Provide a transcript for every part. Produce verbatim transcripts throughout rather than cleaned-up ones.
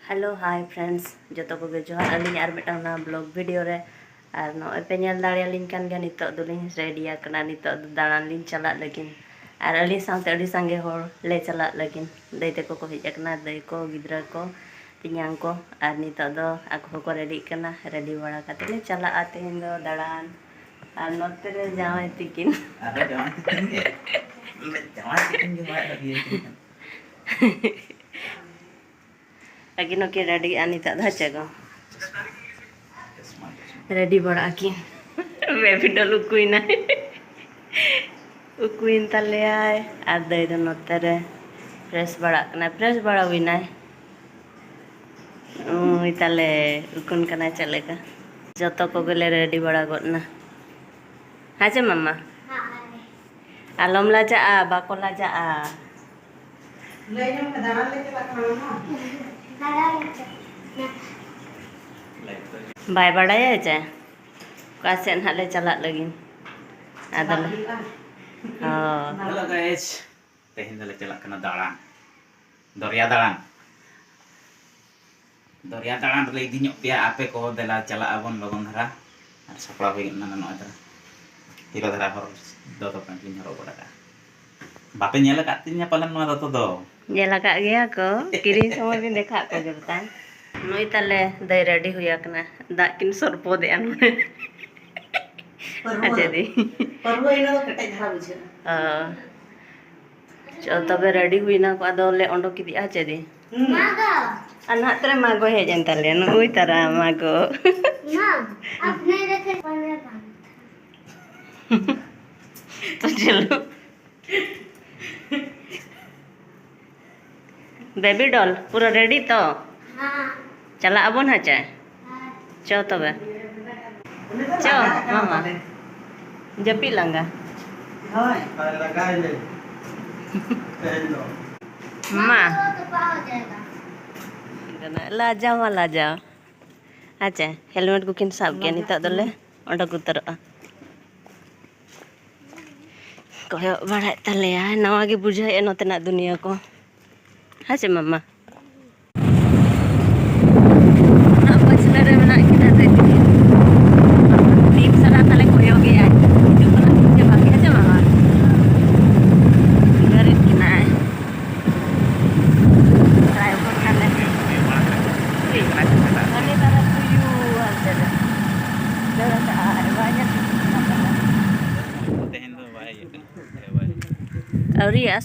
Hello, hi friends, ᱡᱚᱛᱚ ᱠᱚᱜᱮ ᱡᱚᱦᱟᱨ ᱟᱹᱞᱤᱧ ᱟᱨ ᱢᱤᱫᱴᱟᱝ ᱱᱟᱣᱟ vlog video ᱨᱮ᱾ ᱟᱨ ᱱᱚᱜᱼᱚᱭ ᱯᱮ ᱧᱮᱞ ᱫᱟᱲᱮᱭᱟᱞᱤᱧ ᱠᱟᱱ ᱜᱮᱭᱟ, ᱱᱤᱛᱚᱜ ᱫᱚᱞᱤᱧ ready ᱟᱠᱟᱱᱟ, ᱱᱤᱛᱚᱜ ᱫᱚ ᱫᱟᱬᱟᱱ ᱞᱤᱧ ᱪᱟᱞᱟᱜ ᱞᱟᱹᱜᱤᱫ᱾ ᱟᱨ ᱟᱹᱞᱤᱧ ᱥᱟᱶᱛᱮ ᱟᱹᱰᱤ ᱥᱟᱸᱜᱮ ᱦᱚᱲ ᱞᱮ ᱪᱟᱞᱟᱜ ᱞᱟᱹᱜᱤᱫ, ᱫᱟᱹᱭ ᱛᱟᱠᱚ ᱠᱚ ᱦᱮᱡ ᱟᱠᱟᱱᱟ, ᱫᱟᱹᱭ ᱠᱚ, ᱜᱤᱫᱽᱨᱟᱹ ᱠᱚ, ᱛᱮᱧᱟᱝ ᱠᱚ᱾ ᱟᱨ ᱱᱤᱛᱚᱜ ᱫᱚ ᱟᱠᱚ ᱦᱚᱸᱠᱚ ready ᱠᱟᱱᱟ, ready ᱵᱟᱲᱟ ᱠᱟᱛᱮ ᱞᱮ ᱪᱟᱞᱟᱜᱼᱟ ᱛᱮᱦᱮᱧ ᱫᱚ ᱫᱟᱬᱟᱱ᱾ ᱟᱨ ᱱᱚᱛᱮ ᱨᱮ ᱡᱟᱶᱟᱭ ᱛᱤᱠᱤᱱ᱾ ᱟᱨᱦᱚᱸ ᱡᱟᱶᱟᱭ ᱛᱤᱠᱤᱱ ᱜᱮ? ᱡᱟᱶᱟᱭ ᱛᱤᱠᱤᱱ ᱜᱮ ᱵᱟᱭ ready ᱟᱠᱟᱱᱟ᱾ ᱟᱹᱠᱤᱱ ᱦᱚᱸᱠᱤᱱ ready ᱟ ᱱᱤᱛᱚᱜ ᱫᱚ, ᱦᱮᱸ ᱪᱮ ᱜᱚ? Ready ᱵᱟᱲᱟᱜ ᱟᱹᱠᱤᱱ᱾ Baby doll ᱩᱠᱩᱭᱮᱱᱟᱭ᱾ ᱩᱠᱩᱭᱮᱱ ᱛᱟᱞᱮᱭᱟᱭ᱾ ᱟᱨ ᱫᱟᱹᱭ ᱫᱚ ᱱᱚᱛᱮ ᱨᱮ fresh ᱵᱟᱲᱟᱜ ᱠᱟᱱᱟᱭ, fresh ᱵᱟᱲᱟ ᱦᱩᱭᱱᱟᱭ᱾ ᱩᱭ ᱛᱟᱞᱮ, ᱩᱠᱩᱱ ᱠᱟᱱᱟᱭ ᱪᱮᱫ ᱞᱮᱠᱟ? ᱡᱚᱛᱚ ᱠᱚᱜᱮᱞᱮ ready ᱵᱟᱲᱟ ᱜᱚᱫ ᱱᱟ᱾ ᱦᱮᱸ ᱪᱮ ᱢᱟᱢᱟ? ᱟᱞᱚᱢ ᱞᱟᱡᱟᱜᱼᱟ, ᱵᱟᱠᱚ ᱞᱟᱡᱟᱜᱼᱟ᱾ ᱞᱟᱹᱭ ᱧᱚᱜ ᱢᱮ, ᱫᱟᱬᱟᱱ ᱞᱮ ᱪᱟᱞᱟᱜ ᱠᱟᱱᱟ ᱢᱟᱢᱟ᱾ ᱵᱟᱭ ᱵᱟᱲᱟᱭᱟ ᱡᱮ ᱚᱠᱟ ᱥᱮᱫ ᱱᱟᱦᱟᱜ ᱞᱮ ᱪᱟᱞᱟᱜ ᱞᱟᱹᱜᱤᱫ᱾ ᱟᱫᱚ ᱞᱮ, ᱦᱩᱭᱩᱜᱼᱟ᱾ ᱦᱳᱭ᱾ Hello guys, ᱛᱮᱦᱮᱧ ᱫᱚᱞᱮ ᱪᱟᱞᱟᱜ ᱠᱟᱱᱟ ᱫᱟᱬᱟᱱ, ᱫᱚᱨᱭᱟ ᱫᱟᱬᱟᱱ᱾ ᱫᱚᱨᱭᱟ ᱫᱟᱬᱟᱱ ᱨᱮᱞᱮ ᱤᱫᱤ ᱧᱚᱜ ᱯᱮᱭᱟ ᱟᱯᱮ ᱠᱚ, ᱫᱮᱞᱟ ᱪᱟᱞᱟᱜ ᱟᱵᱚᱱ ᱞᱚᱜᱚᱱ ᱫᱷᱟᱨᱟ᱾ ᱟᱨ ᱥᱟᱯᱲᱟᱣ ᱦᱩᱭ ᱠᱟᱱᱟ ᱱᱚᱜᱼᱚᱭ ᱫᱷᱟᱨᱟ, ᱦᱤᱨᱚ ᱫᱷᱟᱨᱟ ᱦᱚᱨ ᱫᱚᱛᱚ ᱯᱮᱱᱴ ᱞᱤᱧ ᱦᱚᱨᱚᱜ ᱜᱚᱫ ᱟᱠᱟᱫᱼᱟ᱾ ᱵᱟᱯᱮ ᱧᱮᱞ ᱟᱠᱟᱫ ᱛᱤᱧᱟ ᱯᱟᱞᱮᱱ ᱱᱚᱣᱟ ᱫᱚᱛᱚ ᱫᱚ? ᱧᱮᱞ ᱟᱠᱟᱫ ᱜᱮᱭᱟ ᱠᱚ, ᱠᱤᱨᱤᱧ ᱥᱚᱢᱚᱭ ᱵᱤᱱ ᱫᱮᱠᱷᱟᱣᱟᱫ ᱠᱚᱜᱮ ᱵᱟᱛᱟᱝ᱾ ᱱᱩᱭ ᱛᱟᱞᱮ ᱫᱟᱹᱭ ready ᱦᱩᱭ ᱟᱠᱟᱱᱟ, ᱫᱟᱜ ᱠᱤᱱ ᱥᱚᱨᱵᱚᱫᱮᱜᱼᱟ ᱱᱚᱰᱮ᱾ ᱯᱟᱹᱨᱣᱟᱹ᱾ ᱟᱪᱪᱷᱟ ᱫᱤ᱾ ᱯᱟᱹᱨᱣᱟᱹ ᱤᱱᱟᱹ ᱫᱚ ᱠᱮᱴᱮᱡ ᱫᱷᱟᱨᱟ ᱵᱩᱡᱷᱟᱹᱜᱼᱟ᱾ ᱚ᱾ ᱪᱚ ᱛᱚᱵᱮ ready ᱦᱩᱭᱱᱟ ᱠᱚ, ᱟᱫᱚ ᱞᱮ ᱚᱰᱚᱠ ᱤᱫᱤᱜᱼᱟ ᱪᱮ ᱫᱤ? ᱦᱩᱸ᱾ ᱟᱨ ᱱᱟᱦᱟᱜ ᱛᱟᱨᱟ ᱢᱟᱜᱚ ᱦᱮᱡ ᱮᱱ ᱛᱟᱞᱮᱭᱟ, ᱱᱩᱜᱼᱩᱭ ᱛᱟᱨᱟ ᱢᱟᱜᱚ᱾ ᱛᱚ ᱪᱚᱞᱚ᱾ Baby doll, ᱯᱩᱨᱟᱹ ready ᱛᱚ? ᱦᱮᱸ᱾ ᱪᱟᱞᱟᱜ ᱟᱵᱚᱱ ᱦᱮᱸ ᱪᱮ? ᱦᱮᱸ᱾ ᱪᱚ ᱛᱚᱵᱮ᱾ ᱪᱚ, ᱢᱟᱢᱟ᱾ ᱡᱟᱹᱯᱤᱫ ᱞᱟᱸᱜᱟ᱾ ᱦᱳᱭ᱾ ᱟᱨ ᱞᱟᱸᱜᱟᱭᱮᱱᱟᱹᱧ᱾ ᱛᱮᱦᱮᱧ ᱫᱚ᱾ ᱢᱟ᱾ ᱞᱟᱡᱟᱣ ᱢᱟ ᱞᱟᱡᱟᱣ᱾ ᱟᱪᱪᱷᱟ, helmet ᱠᱚᱠᱤᱱ ᱥᱟᱵ ᱠᱮᱜᱼᱟ, ᱱᱤᱛᱚᱜ ᱫᱚᱞᱮ ᱚᱰᱚᱠ ᱩᱛᱟᱹᱨᱚᱜᱼᱟ᱾ ᱠᱚᱭᱚᱜ ᱵᱟᱲᱟᱭᱮᱫ ᱛᱟᱞᱮᱭᱟ, ᱱᱟᱣᱟ ᱜᱮ ᱵᱩᱡᱷᱟᱹᱣᱮᱫᱼᱟ ᱱᱚᱛᱮᱱᱟᱜ ᱫᱩᱱᱤᱭᱟᱹ ᱠᱚ᱾ ᱦᱮᱸ ᱪᱮ ᱢᱟᱢᱟ?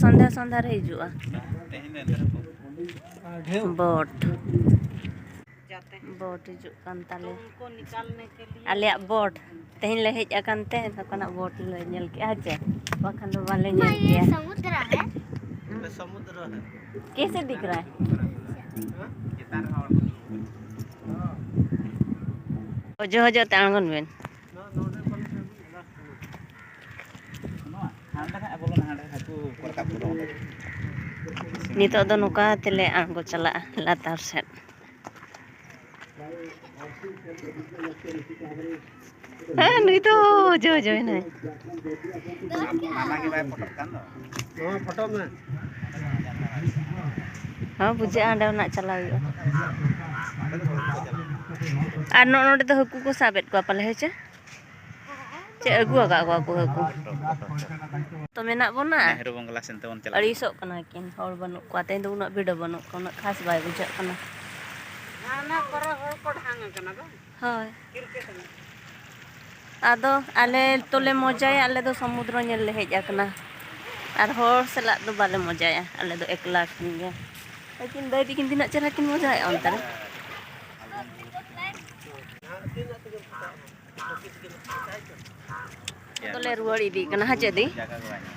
ᱥᱚᱱᱫᱷᱟ ᱥᱚᱱᱫᱷᱟ ᱨᱮ ᱦᱤᱡᱩᱜᱼᱟ᱾ ᱵᱳᱴ, ᱵᱳᱴ ᱦᱤᱡᱩᱜ ᱠᱟᱱ ᱛᱟᱞᱮᱭᱟ᱾ ᱟᱞᱮᱭᱟᱜ ᱵᱳᱴ ᱛᱮᱦᱮᱧ ᱞᱮ ᱦᱮᱡ ᱟᱠᱟᱱ ᱛᱮ ᱱᱚᱝᱠᱟᱱᱟᱜ ᱵᱳᱴ ᱞᱮ ᱧᱮᱞ ᱠᱮᱜᱼᱟ, ᱦᱮᱸ ᱪᱮ? ᱵᱟᱠᱷᱟᱱ ᱫᱚ ᱵᱟᱞᱮ ᱧᱮᱞ ᱠᱮᱭᱟ᱾ कैसे दिख रहा है? ᱚᱡᱚ ᱚᱡᱚ ᱛᱮ ᱟᱬᱜᱚᱱ ᱵᱮᱱ᱾ ᱱᱤᱛᱚᱜ ᱫᱚ ᱱᱚᱝᱠᱟ ᱛᱮᱞᱮ ᱟᱬᱜᱚ ᱪᱟᱞᱟᱜᱼᱟ ᱞᱟᱛᱟᱨ ᱥᱮᱫ᱾ ᱦᱮᱸ, ᱱᱩᱭ ᱫᱚ ᱚᱡᱚ ᱚᱡᱚᱭᱮᱱᱟᱭ᱾ ᱱᱚᱣᱟ ᱯᱷᱳᱴᱳ ᱢᱮ᱾ ᱦᱚᱸ, ᱵᱩᱡᱷᱟᱹᱜᱼᱟ, ᱚᱸᱰᱮ ᱠᱷᱚᱱᱟᱜ ᱪᱟᱞᱟᱣ ᱦᱩᱭᱩᱜᱼᱟ᱾ ᱟᱨ ᱱᱚᱜᱼᱚ ᱱᱚᱰᱮ ᱫᱚ ᱦᱟᱹᱠᱩ ᱠᱚ ᱥᱟᱵᱮᱫ ᱠᱚᱣᱟ ᱯᱟᱞᱮ, ᱦᱮᱸ ᱪᱮ? ᱪᱮᱫ ᱟᱹᱜᱩ ᱟᱠᱟᱫ ᱠᱚᱣᱟ ᱠᱚ ᱦᱟᱹᱠᱩ? ᱛᱚ ᱢᱮᱱᱟᱜ ᱵᱚᱱᱟ᱾ ᱱᱮᱦᱨᱩ ᱵᱚᱝᱜᱽᱞᱟ ᱥᱮᱱ ᱛᱮᱵᱚᱱ ᱪᱟᱞᱟᱜ ᱟᱹᱲᱤᱥᱚᱜ ᱠᱟᱱᱟ ᱠᱤᱱ, ᱦᱚᱲ ᱵᱟᱹᱱᱩᱜ ᱠᱚᱣᱟ᱾ ᱛᱮᱦᱮᱧ ᱫᱚ ᱩᱱᱟᱹᱜ ᱵᱷᱤᱲ ᱦᱚᱸ ᱵᱟᱹᱱᱩᱜ ᱠᱚᱣᱟ, ᱩᱱᱟᱹᱜ ᱠᱷᱟᱥ ᱵᱟᱭ ᱵᱩᱡᱷᱟᱹᱜ ᱠᱟᱱᱟ᱾ ᱦᱟᱱᱟ ᱠᱚᱨᱮ ᱦᱚᱲ ᱠᱚ ᱰᱷᱟᱝ ᱟᱠᱟᱱᱟ ᱵᱟᱝ? ᱦᱳᱭ᱾ ᱠᱨᱤᱠᱮᱴ ᱮᱱᱮᱡ᱾ ᱟᱫᱚ ᱟᱞᱮ ᱛᱚᱞᱮ ᱢᱚᱡᱟᱭᱟ, ᱟᱞᱮ ᱫᱚ ᱥᱚᱢᱩᱫᱨᱚ ᱧᱮᱞ ᱞᱮ ᱦᱮᱡ ᱟᱠᱟᱱᱟ᱾ ᱟᱨ ᱦᱚᱲ ᱥᱟᱞᱟᱜ ᱫᱚ ᱵᱟᱞᱮ ᱢᱚᱡᱟᱭᱟ, ᱟᱞᱮ ᱫᱚ ᱮᱠᱞᱟ ᱠᱷᱚᱱ ᱜᱮ᱾ ᱟᱹᱠᱤᱱ ᱫᱟᱹᱭ ᱛᱟᱹᱠᱤᱱ ᱛᱤᱱᱟᱹᱜ ᱪᱮᱦᱨᱟ ᱠᱤᱱ ᱢᱚᱡᱟᱭᱮᱫᱼᱟ ᱚᱱᱛᱮ ᱨᱮ᱾ ᱟᱫᱚᱞᱮ ᱨᱩᱣᱟᱹᱲ ᱤᱫᱤᱜ ᱠᱟᱱᱟ, ᱦᱮᱸ ᱪᱮ ᱫᱤ?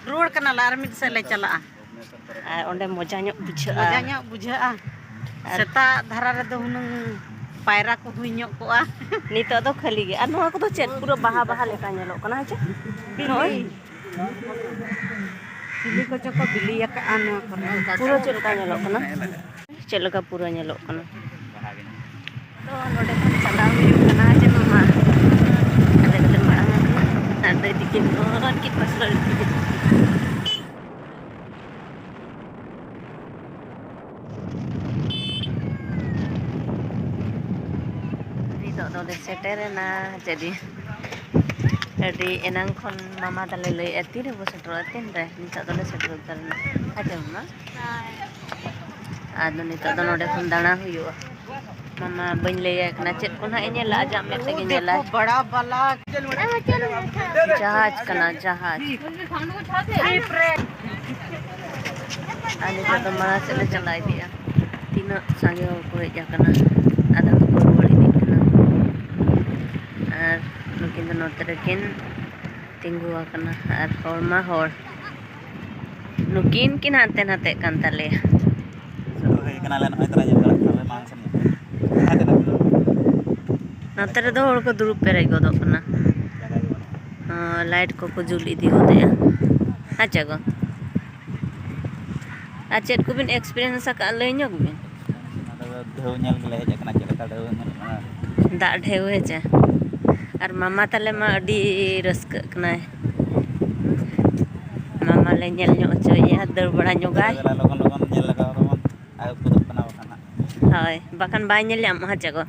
ᱨᱩᱣᱟᱹᱲ ᱠᱟᱱᱟᱞᱮ, ᱟᱨ ᱢᱤᱫ ᱥᱮᱫ ᱞᱮ ᱪᱟᱞᱟᱜᱼᱟ᱾ ᱟᱨ ᱚᱸᱰᱮ ᱢᱚᱡᱟ ᱧᱚᱜ ᱵᱩᱡᱷᱟᱹᱜᱼᱟ᱾ ᱢᱚᱡᱟ ᱧᱚᱜ ᱵᱩᱡᱷᱟᱹᱜᱼᱟ᱾ ᱟᱨ ᱥᱮᱛᱟᱜ ᱫᱷᱟᱨᱟ ᱨᱮᱫᱚ ᱦᱩᱱᱟᱹᱝ ᱯᱟᱭᱨᱟ ᱠᱚ ᱦᱩᱭ ᱧᱚᱜ ᱠᱚᱜᱼᱟ᱾ ᱱᱤᱛᱚᱜ ᱫᱚ ᱠᱷᱟᱹᱞᱤ ᱜᱮ᱾ ᱟᱨ ᱱᱚᱣᱟ ᱠᱚᱫᱚ ᱪᱮᱫ? ᱯᱩᱨᱟᱹ ᱵᱟᱦᱟ ᱵᱟᱦᱟ ᱞᱮᱠᱟ ᱧᱮᱞᱚᱜ ᱠᱟᱱᱟ, ᱦᱮᱸ ᱪᱮ? ᱱᱚᱜᱼᱚᱭ᱾ ᱪᱤᱞᱤ ᱠᱚᱪᱚ ᱠᱚ ᱵᱤᱞᱤ ᱟᱠᱟᱫᱼᱟ ᱱᱚᱣᱟ ᱠᱚᱨᱮ᱾ ᱯᱩᱨᱟᱹ ᱪᱮᱫ ᱞᱮᱠᱟ ᱧᱮᱞᱚᱜ ᱠᱟᱱᱟ? ᱪᱮᱫ ᱞᱮᱠᱟ ᱯᱩᱨᱟᱹ ᱧᱮᱞᱚᱜ ᱠᱟᱱᱟ? ᱛᱚ ᱱᱚᱰᱮ ᱠᱷᱚᱱ ᱪᱟᱞᱟᱣ ᱦᱩᱭᱩᱜ ᱠᱟᱱᱟ ᱡᱮ ᱢᱟᱢᱟ᱾ ᱟᱞᱮ ᱫᱚᱞᱮ ᱢᱟᱲᱟᱝ ᱟᱠᱟᱱᱟ᱾ ᱟᱨ ᱫᱟᱹᱭ ᱛᱤᱠᱤᱱ ᱫᱚ ᱩᱱᱠᱤᱱ ᱯᱟᱥᱮ ᱨᱮ᱾ ᱱᱤᱛᱚᱜ ᱫᱚᱞᱮ ᱥᱮᱴᱮᱨᱮᱱᱟ ᱡᱟᱹᱱᱤᱡ᱾ ᱟᱹᱰᱤ ᱮᱱᱟᱝ ᱠᱷᱚᱱ ᱢᱟᱢᱟ ᱛᱟᱞᱮ ᱞᱟᱹᱭᱮᱫᱼᱟ, "ᱛᱤ ᱨᱮᱵᱚ ᱥᱮᱴᱮᱨᱚᱜᱼᱟ, ᱛᱤᱱ ᱨᱮ?" ᱱᱤᱛᱚᱜ ᱫᱚᱞᱮ ᱥᱮᱴᱮᱨ ᱩᱛᱟᱹᱨᱮᱱᱟ᱾ ᱟᱸᱡᱚᱢ ᱢᱟ᱾ ᱟᱫᱚ ᱱᱤᱛᱚᱜ ᱫᱚ ᱱᱚᱰᱮ ᱠᱷᱚᱱ ᱫᱟᱬᱟ ᱦᱩᱭᱩᱜᱼᱟ᱾ ᱢᱟᱢᱟ ᱵᱟᱹᱧ ᱞᱟᱹᱭᱟᱭ ᱠᱟᱱᱟ, ᱪᱮᱫ ᱠᱚ ᱱᱟᱦᱟᱜ ᱮ ᱧᱮᱞᱟ, ᱟᱡᱟᱜ ᱢᱮᱫ ᱛᱮᱜᱮ ᱧᱮᱞᱟᱭ᱾ ᱡᱟᱦᱟᱡᱽ ᱠᱟᱱᱟ, ᱡᱟᱦᱟᱡᱽ᱾ ᱱᱤᱛᱚᱜ ᱫᱚ ᱢᱟᱲᱟᱝ ᱥᱮᱫ ᱞᱮ ᱪᱟᱞᱟᱣ ᱤᱫᱤᱜᱼᱟ᱾ ᱛᱤᱱᱟᱹᱜ ᱥᱟᱸᱜᱮ ᱦᱚᱲ ᱠᱚ ᱦᱮᱡ ᱟᱠᱟᱱᱟ, ᱟᱫᱚ ᱠᱚ ᱨᱩᱣᱟᱹᱲ ᱤᱫᱤᱜ ᱠᱟᱱᱟ᱾ ᱟᱨ ᱱᱩᱠᱤᱱ ᱫᱚ ᱱᱚᱛᱮ ᱨᱮᱠᱤᱱ ᱛᱤᱸᱜᱩ ᱟᱠᱟᱱᱟ, ᱟᱨ ᱦᱚᱲ ᱢᱟ ᱦᱚᱲ, ᱱᱩᱠᱤᱱ ᱠᱤᱱ ᱦᱟᱱᱛᱮ ᱱᱟᱛᱮᱜ ᱠᱟᱱ ᱛᱟᱞᱮᱭᱟ᱾ ᱥᱩᱨ ᱦᱩᱭ ᱠᱟᱱᱟᱞᱮ, ᱱᱚᱜᱼᱚᱭ ᱛᱚᱨᱟ ᱧᱮᱞ ᱜᱟᱱᱚᱜ ᱠᱟᱱᱟ, ᱢᱟᱲᱟᱝ ᱥᱮᱱ ᱧᱮᱞ ᱯᱮ᱾ ᱡᱟᱦᱟᱸ ᱛᱤᱱᱟᱹᱜ ᱱᱚᱛᱮ ᱨᱮᱫᱚ ᱦᱚᱲ ᱠᱚ ᱫᱩᱲᱩᱵ ᱯᱮᱨᱮᱡ ᱜᱚᱫᱚᱜ ᱠᱟᱱᱟ᱾ ᱡᱟᱭᱜᱟ ᱜᱮ ᱵᱟᱹᱱᱩᱜᱼᱟ᱾ ᱦᱚᱸ, ᱞᱟᱭᱤᱴ ᱠᱚᱠᱚ ᱡᱩᱞ ᱤᱫᱤ ᱜᱚᱫᱮᱜᱼᱟ᱾ ᱦᱮᱸ ᱪᱮ ᱜᱚ? ᱟᱨ ᱪᱮᱫ ᱠᱚᱵᱤᱱ experience ᱟᱠᱟᱫᱼᱟ, ᱞᱟᱹᱭ ᱧᱚᱜ ᱵᱤᱱ? ᱚᱱᱟ ᱫᱚ ᱰᱷᱮᱣ ᱧᱮᱞ ᱜᱮᱞᱮ ᱦᱮᱡ ᱟᱠᱟᱱᱟ, ᱪᱮᱫ ᱞᱮᱠᱟ ᱰᱷᱮᱣ ᱧᱮᱞᱚᱜ ᱠᱟᱱᱟ᱾ ᱫᱟᱜ ᱰᱷᱮᱣ ᱦᱮᱸ ᱪᱮ? ᱟᱨ ᱢᱟᱢᱟ ᱛᱟᱞᱮ ᱢᱟ ᱟᱹᱰᱤ ᱨᱟᱹᱥᱠᱟᱹᱜ ᱠᱟᱱᱟᱭ᱾ ᱢᱟᱢᱟ ᱞᱮ ᱧᱮᱞ ᱧᱚᱜ ᱦᱚᱪᱚᱭᱮᱭᱟ, ᱫᱟᱹᱲ ᱵᱟᱲᱟ ᱧᱚᱜᱟᱭ᱾ ᱫᱮᱞᱟ ᱞᱚᱜᱚᱱ ᱞᱚᱜᱚᱱ ᱧᱮᱞ ᱞᱟᱜᱟᱣ ᱛᱟᱵᱚᱱ, ᱟᱨ ᱩᱫᱩᱜ ᱠᱟᱱᱟ ᱵᱟᱠᱷᱟᱱ ᱦᱟᱸᱜ᱾ ᱦᱳᱭ, ᱵᱟᱠᱷᱟᱱ ᱵᱟᱭ ᱧᱮᱞ ᱧᱟᱢᱚᱜᱼᱟ, ᱦᱮᱸ ᱪᱮ ᱜᱚ?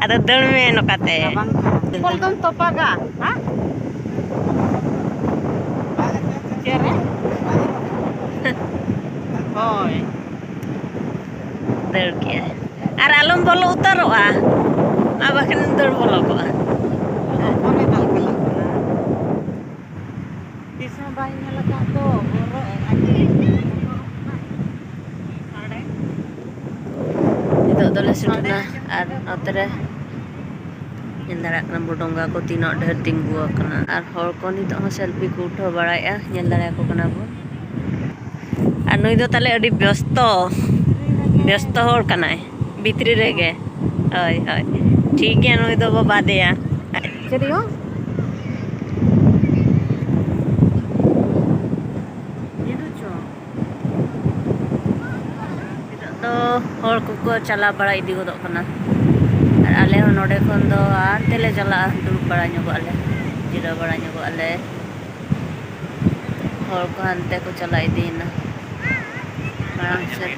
ᱟᱫᱚ ᱫᱟᱹᱲ ᱢᱮ ᱱᱚᱝᱠᱟᱛᱮ᱾ ᱵᱟᱝ ᱠᱷᱟᱱ᱾ ᱠᱚᱞ ᱫᱚᱢ ᱛᱚᱯᱟᱜᱟ, ᱦᱟ? ᱪᱮᱫ ᱨᱮ? ᱦᱳᱭ᱾ ᱫᱟᱹᱲ ᱠᱮᱜᱼᱟᱭ᱾ ᱟᱨ ᱟᱞᱚᱢ ᱵᱚᱞᱚ ᱩᱛᱟᱹᱨᱚᱜᱼᱟ, ᱟᱨ ᱵᱟᱠᱷᱟᱱ ᱫᱟᱹᱲ ᱵᱚᱞᱚ ᱠᱚᱜᱼᱟ᱾ ᱚᱱᱮ ᱫᱟᱜ ᱠᱟᱱᱟ᱾ ᱛᱤᱥ ᱦᱚᱸ ᱵᱟᱭ ᱧᱮᱞ ᱟᱠᱟᱫ ᱫᱚ, ᱵᱚᱨᱚᱜ ᱟᱡ᱾ ᱱᱤᱛᱚᱜ ᱫᱚᱞᱮ ᱥᱮᱴᱮᱨᱱᱟ ᱟᱨ ᱱᱚᱛᱮ ᱨᱮ ᱧᱮᱞ ᱫᱟᱲᱮᱭᱟᱜ ᱠᱟᱱᱟ ᱵᱚ ᱰᱚᱸᱜᱟ ᱠᱚ ᱛᱤᱱᱟᱹᱜ ᱰᱷᱮᱨ ᱛᱤᱸᱜᱩ ᱟᱠᱟᱱᱟ, ᱟᱨ ᱦᱚᱲ ᱠᱚ ᱱᱤᱛᱚᱜ ᱦᱚᱸ selfie ᱠᱚ ᱩᱴᱷᱟᱹᱣ ᱵᱟᱲᱟᱭᱮᱫᱼᱟ, ᱧᱮᱞ ᱫᱟᱲᱮᱭᱟᱠᱚ ᱠᱟᱱᱟ ᱵᱚ᱾ ᱟᱨ ᱱᱩᱭ ᱫᱚ ᱛᱟᱞᱮ ᱟᱹᱰᱤ ᱵᱮᱥᱛᱚ, ᱵᱮᱥᱛᱚ ᱦᱚᱲ ᱠᱟᱱᱟᱭ ᱵᱷᱤᱛᱨᱤ ᱨᱮᱜᱮ᱾ ᱦᱳᱭ, ᱦᱳᱭ, ᱴᱷᱤᱠ ᱜᱮᱭᱟ, ᱱᱩᱭ ᱫᱚ ᱵᱚ ᱵᱟᱫᱮᱭᱟ᱾ ᱪᱮᱫ ᱦᱚᱸ? ᱱᱤᱛᱚᱜ ᱫᱚ ᱦᱚᱲ ᱠᱚᱠᱚ ᱪᱟᱞᱟᱣ ᱵᱟᱲᱟ ᱤᱫᱤ ᱜᱚᱫᱚᱜ ᱠᱟᱱᱟ, ᱟᱨ ᱟᱞᱮ ᱦᱚᱸ ᱱᱚᱰᱮ ᱠᱷᱚᱱ ᱫᱚ ᱦᱟᱱᱛᱮ ᱞᱮ ᱪᱟᱞᱟᱜᱼᱟ, ᱫᱩᱲᱩᱵ ᱵᱟᱲᱟ ᱧᱚᱜᱚᱜ ᱟᱞᱮ, ᱡᱤᱨᱟᱹᱣ ᱵᱟᱲᱟ ᱧᱚᱜᱚᱜ ᱟᱞᱮ᱾ ᱦᱚᱲ ᱠᱚ ᱦᱟᱱᱛᱮ ᱠᱚ ᱪᱟᱞᱟᱣ ᱤᱫᱤᱭᱮᱱᱟ ᱢᱟᱲᱟᱝ ᱥᱮᱫ᱾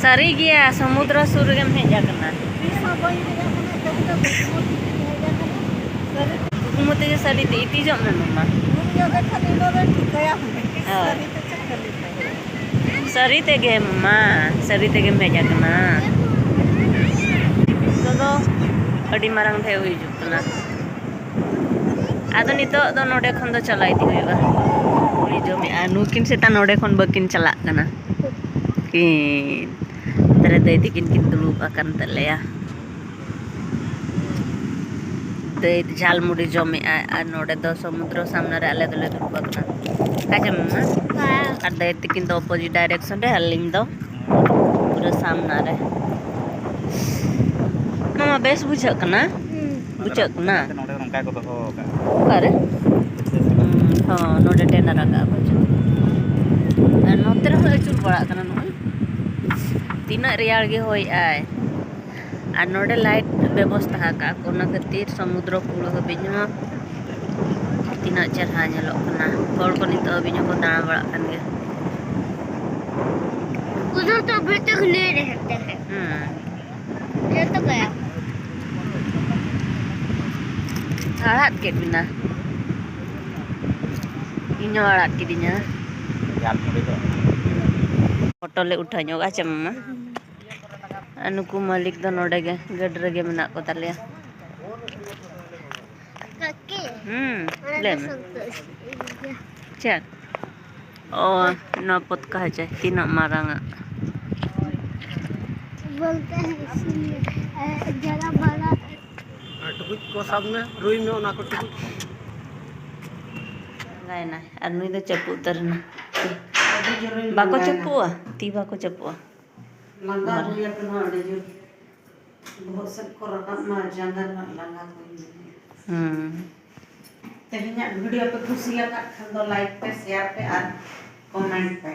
ᱥᱟᱹᱨᱤ ᱜᱮᱭᱟ, ᱥᱚᱢᱩᱫᱨᱚ ᱥᱩᱨ ᱨᱮᱜᱮᱢ ᱦᱮᱡ ᱟᱠᱟᱱᱟ᱾ ᱛᱤᱥ ᱦᱚᱸ ᱵᱟᱹᱧ ᱦᱮᱡ ᱟᱠᱟᱱᱟ, ᱛᱮᱦᱮᱧ ᱫᱚ ᱠᱩᱠᱢᱩ ᱛᱮᱜᱮᱧ ᱦᱮᱡ ᱟᱠᱟᱱᱟ᱾ ᱥᱟᱹᱨᱤ ᱠᱩᱠᱢᱩ ᱛᱮᱜᱮ ᱥᱟᱹᱨᱤ ᱛᱮ ᱤᱛᱤᱡᱚᱜ ᱢᱮ, ᱢᱟᱢᱟ᱾ ᱩᱱᱤ ᱚᱸᱰᱮ ᱠᱷᱟᱱ ᱤᱧ ᱫᱚ ᱴᱷᱤᱠᱟᱹᱭᱟ᱾ ᱦᱳᱭ᱾ ᱥᱟᱹᱨᱤ ᱛᱮ ᱪᱮᱫ ᱠᱷᱟᱹᱞᱤ ᱛᱮ? ᱥᱟᱹᱨᱤ ᱛᱮᱜᱮ, ᱢᱟᱢᱟ, ᱥᱟᱹᱨᱤ ᱛᱮᱜᱮᱢ ᱦᱮᱡ ᱟᱠᱟᱱᱟ᱾ ᱱᱤᱛᱚᱜ ᱫᱚ ᱟᱹᱰᱤ ᱢᱟᱨᱟᱝ ᱰᱷᱮᱣ ᱦᱤᱡᱩᱜ ᱠᱟᱱᱟ᱾ ᱟᱫᱚ ᱱᱤᱛᱚᱜ ᱫᱚ ᱱᱚᱰᱮ ᱠᱷᱚᱱ ᱫᱚ ᱪᱟᱞᱟᱣ ᱤᱫᱤ ᱦᱩᱭᱩᱜᱼᱟ᱾ ᱩᱱᱤ ᱡᱚᱢᱮᱜᱼᱟ, ᱱᱩᱠᱤᱱ ᱥᱮᱛᱟ ᱱᱚᱰᱮ ᱠᱷᱚᱱ ᱵᱟᱹᱠᱤᱱ ᱪᱟᱞᱟᱜ ᱠᱟᱱᱟ᱾ ᱠᱤᱱ ᱛᱟᱦᱞᱮ ᱫᱟᱹᱭ ᱛᱟᱹᱠᱤᱱ ᱠᱤᱱ ᱫᱩᱲᱩᱵ ᱟᱠᱟᱱ ᱛᱟᱞᱮᱭᱟ᱾ ᱫᱟᱹᱭ ᱡᱷᱟᱞᱢᱩᱲᱤ ᱡᱚᱢᱮᱜᱼᱟᱭ ᱟᱨ ᱱᱚᱰᱮ ᱫᱚ ᱥᱚᱢᱩᱫᱨᱚ ᱥᱟᱢᱱᱟ ᱨᱮ ᱟᱞᱮ ᱫᱚᱞᱮ ᱫᱩᱲᱩᱵ ᱟᱠᱟᱱᱟ᱾ ᱟᱸᱡᱚᱢ ᱢᱟ? ᱟᱨ ᱫᱟᱹᱭ ᱛᱟᱹᱠᱤᱱ ᱫᱚ opposite direction ᱨᱮ, ᱟᱹᱞᱤᱧ ᱫᱚ ᱯᱩᱨᱟᱹ ᱥᱟᱢᱱᱟ ᱨᱮ᱾ ᱢᱟᱢᱟ, ᱵᱮᱥ ᱵᱩᱡᱷᱟᱹᱜ ᱠᱟᱱᱟ? ᱵᱩᱡᱷᱟᱹᱜ ᱠᱟᱱᱟ? ᱱᱚᱰᱮ ᱱᱚᱝᱠᱟ ᱠᱚ ᱫᱚᱦᱚ ᱟᱠᱟᱫᱼᱟ᱾ ᱚᱠᱟᱨᱮ? ᱦᱚᱸ, ᱱᱚᱰᱮ ᱴᱮᱱᱰᱟᱨ ᱟᱠᱟᱫᱼᱟ ᱠᱚ᱾ ᱟᱨ ᱱᱚᱛᱮ ᱨᱮᱦᱚᱸ ᱟᱹᱪᱩᱨ ᱯᱟᱲᱟᱜ ᱠᱟᱱᱟ ᱱᱚᱜᱼᱚᱭ᱾ ᱛᱤᱱᱟᱹᱜ ᱨᱮᱭᱟᱲ ᱜᱮ ᱦᱚᱭᱮᱜᱼᱟᱭ᱾ ᱟᱨ ᱱᱚᱰᱮ light ᱵᱮᱵᱚᱥᱛᱷᱟ ᱟᱠᱟᱫᱼᱟ ᱠᱚ, ᱚᱱᱟ ᱠᱷᱟᱹᱛᱤᱨ ᱥᱚᱢᱩᱫᱨᱚ ᱠᱩᱞ ᱦᱟᱹᱵᱤᱡ ᱦᱚᱸ ᱛᱤᱱᱟᱹᱜ ᱪᱮᱦᱨᱟ ᱧᱮᱞᱚᱜ ᱠᱟᱱᱟ᱾ ᱦᱚᱲ ᱠᱚ ᱱᱤᱛᱚᱜ ᱦᱟᱹᱵᱤᱡ ᱦᱚᱸᱠᱚ ᱫᱟᱬᱟ ᱵᱟᱲᱟᱜ ᱠᱟᱱ ᱜᱮᱭᱟ᱾ उधर तो अभी तक नहीं रहते हैं। ᱦᱩᱸ। ये तो गया। ᱟᱲᱟᱜ ᱠᱮᱫ ᱵᱮᱱᱟ᱾ ᱤᱧ ᱦᱚᱸ ᱟᱲᱟᱜ ᱠᱤᱫᱤᱧᱟ᱾ ᱡᱷᱟᱞᱢᱩᱲᱤ ᱫᱚ᱾ ᱯᱷᱳᱴᱳ ᱞᱮ ᱩᱴᱷᱟᱹᱣ ᱧᱚᱜᱟ ᱪᱮ ᱢᱟᱢᱟ? ᱟᱨ ᱱᱩᱠᱩ ᱢᱟᱹᱞᱤᱠ ᱫᱚ ᱱᱚᱰᱮ ᱜᱮ, ᱜᱟᱹᱰᱤ ᱨᱮᱜᱮ ᱢᱮᱱᱟᱜ ᱠᱚ ᱛᱟᱞᱮᱭᱟ᱾ ᱠᱟᱹᱠᱤ, ᱦᱩᱸ, ᱚᱱᱟ ᱞᱟᱹᱭ ᱫᱚ ᱢᱮ᱾ ᱥᱚᱱᱛᱳᱥ᱾ ᱪᱮᱫ? ᱚ, ᱱᱚᱣᱟ ᱯᱚᱛᱠᱟ ᱦᱚᱪᱚᱭ, ᱛᱤᱱᱟᱹᱜ ᱢᱟᱨᱟᱝ ᱟᱜ᱾ ᱵᱚᱞᱛᱮ ᱦᱮᱸ, ᱤᱥᱤᱱ ᱢᱮ᱾ ᱮ, ᱡᱟᱨᱟ ᱵᱟᱲᱟ᱾ ᱟᱨ ᱴᱩᱠᱩᱡ ᱠᱚ ᱥᱟᱵ ᱢᱮ, ᱨᱩᱭ ᱢᱮ ᱚᱱᱟ ᱠᱚ ᱴᱩᱠᱩᱡ᱾ ᱞᱟᱸᱜᱟᱭᱮᱱᱟᱭ, ᱟᱨ ᱱᱩᱭ ᱫᱚ ᱪᱟᱯᱩ ᱩᱛᱟᱹᱨ ᱮᱱᱟ᱾ ᱟᱹᱰᱤ ᱡᱳᱨᱤᱧ ᱵᱟᱠᱚ ᱞᱟᱸᱜᱟᱭᱮᱱᱟ᱾ ᱪᱟᱯᱩᱜᱼᱟ, ᱛᱤ ᱵᱟᱠᱚ ᱪᱟᱯᱩᱜᱼᱟ᱾ ᱞᱟᱸᱜᱟ ᱦᱩᱭ ᱟᱠᱟᱱᱟ ᱟᱹᱰᱤ ᱡᱳᱨ᱾ ᱵᱚᱦᱚᱜ ᱥᱮᱫ ᱠᱚ ᱨᱟᱠᱟᱵ ᱢᱟ, ᱡᱟᱸᱜᱟ ᱨᱮᱱᱟᱜ ᱞᱟᱸᱜᱟ ᱠᱚ ᱦᱩᱭ ᱮᱱᱟ᱾ ᱦᱩᱸ᱾ ᱛᱮᱦᱮᱧᱟᱜ video ᱯᱮ ᱠᱩᱥᱤᱭᱟᱠᱟᱫ ᱠᱷᱟᱱ ᱫᱚ like ᱯᱮ, share ᱯᱮ ᱟᱨ comment ᱯᱮ᱾